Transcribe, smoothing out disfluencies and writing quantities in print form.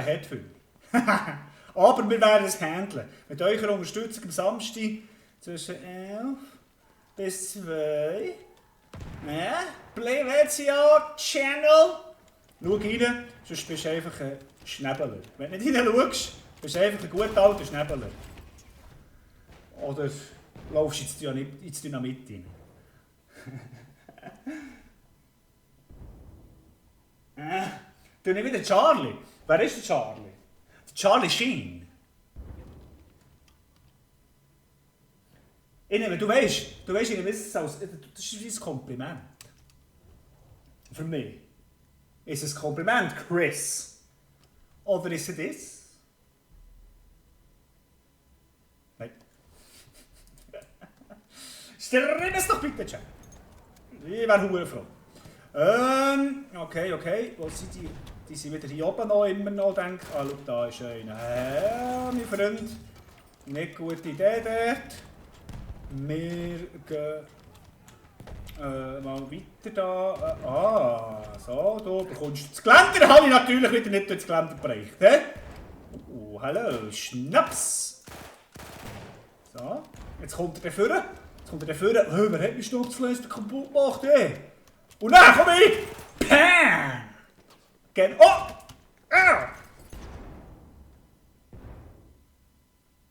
hett für mich. Aber wir werden es handeln. Mit eurer Unterstützung am Samstag zwischen 11 bis 2. Ja, bleib jetzt ja Channel. Schau rein, sonst bist du einfach ein Schnäbeler. Wenn du nicht hineinschaust, bist du einfach ein guter alter Schnäbeler. Oder laufst du ins Dynamit rein. Du nicht wieder Charlie. Wer ist der Charlie? Der Charlie Sheen. Du weißt, das ist ein Kompliment. Für mich. Ist es ein Kompliment, Chris? Oder ist es das? Nein. Schreib es doch bitte, Chat. Ich wäre verdammt froh. Okay. Wo sind die? Die sind wieder hier oben noch, immer noch, denke ich. Ah, schau, da ist einer. Mein Freund. Nicht gute Idee dort. Wir gehen mal weiter da. So, du bekommst das Geländer. Habe ich natürlich wieder nicht durch das Geländer gebracht. Oh, hallo, Schnaps. So, jetzt kommt er vorne. Wer hat mein Schnapsfläschli kaputt gemacht? Und dann komm ich! Pam! Oh!